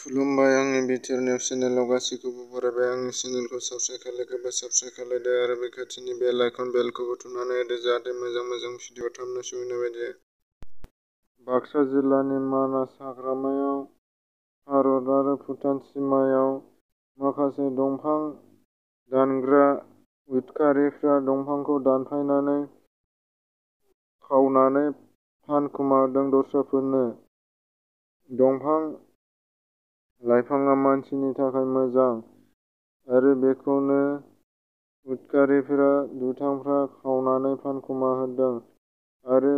खुलुमबाय आंनि BTR news चेनेलाव गासैखौबो बरायबाय। आंनि चेनेलखौ साबस्क्राइब खालायग्रोबा साबस्क्राइब खालायदो आरो बे खाथिनि बेल आइकन बेलखौबो थुनानै होदो जाहाथे मोजां भिडिअ थाबनो सहैनाय बायदि। बाक्सा जिल्लानि मानास हाग्रामायाव भारत आरो भुटान सिमायाव माखासे दंफां दानग्रा उदखारिफ्रा दंफांखौ दानफायनानै खावनानै फानखोमादों दस्राफोरनो। दंफां लाइफाङा मानसिनि थाखाय मोजां आरो बेखौनो उदखारिफोरा दुथांफ्रा खावनानै फानखोमादों आरो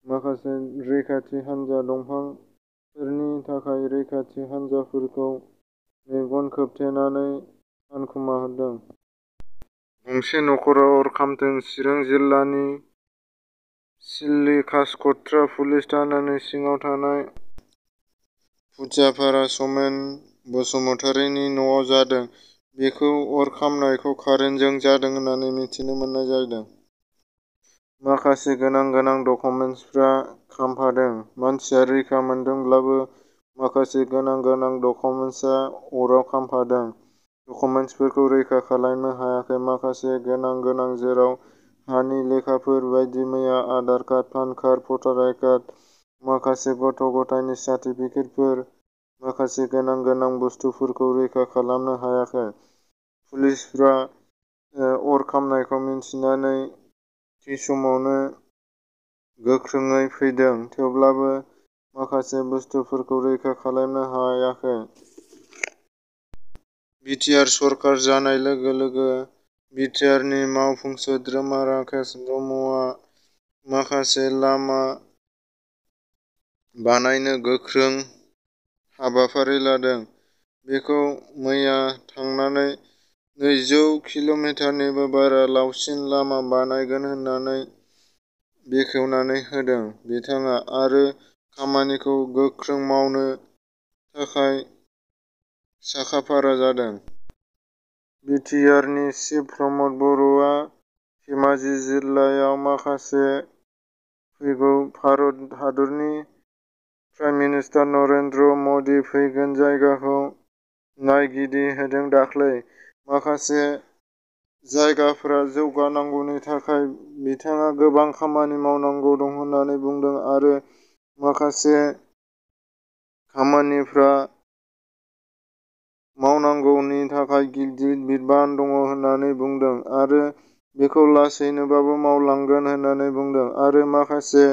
माखासे रैखाथि हानजा दंफांफोरनि थाखाय रैखाथि हानजाफोरखौ मेगन खोबथेनानै फानखोमादों। गंसे नखराव अर खामदों चिरां जिल्लानि सिडली खासकट्रा पुलिस थानानि सिङाव थानाय फुथियापारा समेन बसुमतारिनि न'आव जादों। बेखौ अर खामनायखौ कारेन्टजों जादों होननानै मिथिनो मोननाय जादों। माखासे गोनां डकुमेन्ट्सफ्रा खामफादों। मानसिया रैखा मोनदोंब्लाबो माखासे गोनां डकुमेन्ट्सआ अराव खामफादों। डकुमेन्ट्सफोरखौ रैखा खालामनो हायाखै। माखासे गोनां जेराव हानि लेखाफोर बायदि मैया आधार कार्ड, पान कार्ड, भटार कार्ड, माखासे गथ' गथायनि सार्टिफिकेटफोर, माखासे गोनां बुस्तुफोरखौ रैखा खालामनो हायाखै। पुलिसफ्रा अर खामनायखौ मिन्थिनानै थि समावनो गोख्रोङै फैदों, थेवब्लाबो माखासे बुस्तुफोरखौ रैखा खालामनो हायाखै। बिटिआर सरकार जानाय लोगो बिटिआरनि मावफुं सोद्रोमा राकेश ब्रह्मआ माखासे लामा बानायनो गोख्रों हाबाफारि लादों। बेखौ मैया थांनानै 200 किल'मिटारनिबो बारा लावसिन लामा बानायगोन होननानै बेखेवनानै होदों बिथाङा आरो खामानिखौ गोख्रों मावनो थाखाय साखाफारा जादों। बिटिआरनि चिफ प्रमद बर'आ धेमाजि जिल्लायाव माखासे फैगौ भारत हादरनि प्राइम मिनिस्टार नरेन्द्र मदि फैगोन जायगाखौ नायगिदिंहैदों दाख्लै। माखासे जायगाफोरा जौगानांगौनि थाखाय बिथाङा गोबां खामानि मावनांगौ दं होननानै बुंदों आरो माखासे खामानिफ्रा मावनांगौनि थाखाय गिदिर बिबान दङ होननानै बुंदों आरो बेखौ लासैनोबाबो मावलांगोन होननानै बुंदों आरो माखासे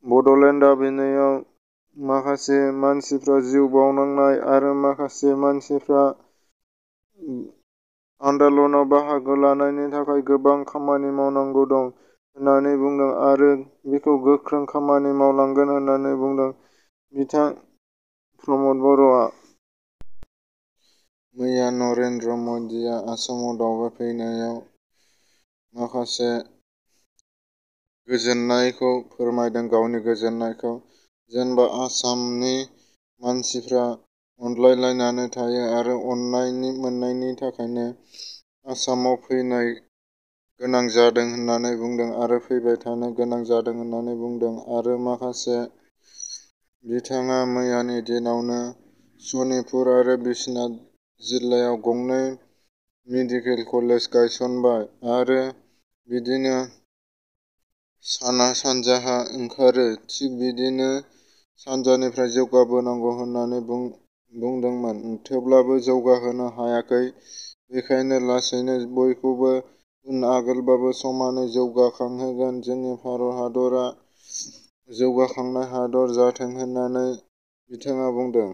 बड'लेण्ड दाबिनायाव माखासे मानसिफ्रा जिउ बावनांनाय आरो माखासे मानसिफ्रा आन्दलनाव बाहागो लानायनि थाखाय गोबां खामानि मावनांगौ दं होननानै बुंदों आरो बेखौ गोख्रों खामानि मावलांगोन होननानै बुंदों बिथां प्रमद बर'आ। मैया नरेन्द्र मदिआ आसामाव दावबायफैनायाव माखासे गोजोननायखौ फोरमायदों गावनि गोजोननायखौ। जेनेबा आसामनि मानसिफ्रा अनलायलायनानै थायो आरो अननाय मोननायनि थाखायनो आसामाव फैनो गोनां जादों होननानै बुंदों आरो फैबाय थानो गोनां जादों होननानै बुंदों आरो माखासे बिथाङा मैयानि दिनावनो सनितपुर आरो बिश्वनाथ जिल्लायाव गंनै मेडिकेल कलेज गायसनबाय आरो बिदिनो सानजाहा ओंखारो थिग बिदिनो सानजानिफ्राय जौगाबोनांगौ होननानै बुंदोंमोन थेवब्लाबो जौगाहोनो हायाखै। बेखायनो लासैनो बयखौबो आगोलबाबो समानै जौगाखांहोगोन। जोंनि भारत हादरा जौगाखांनाय हादर जाथों होननानै बिथाङा बुंदों।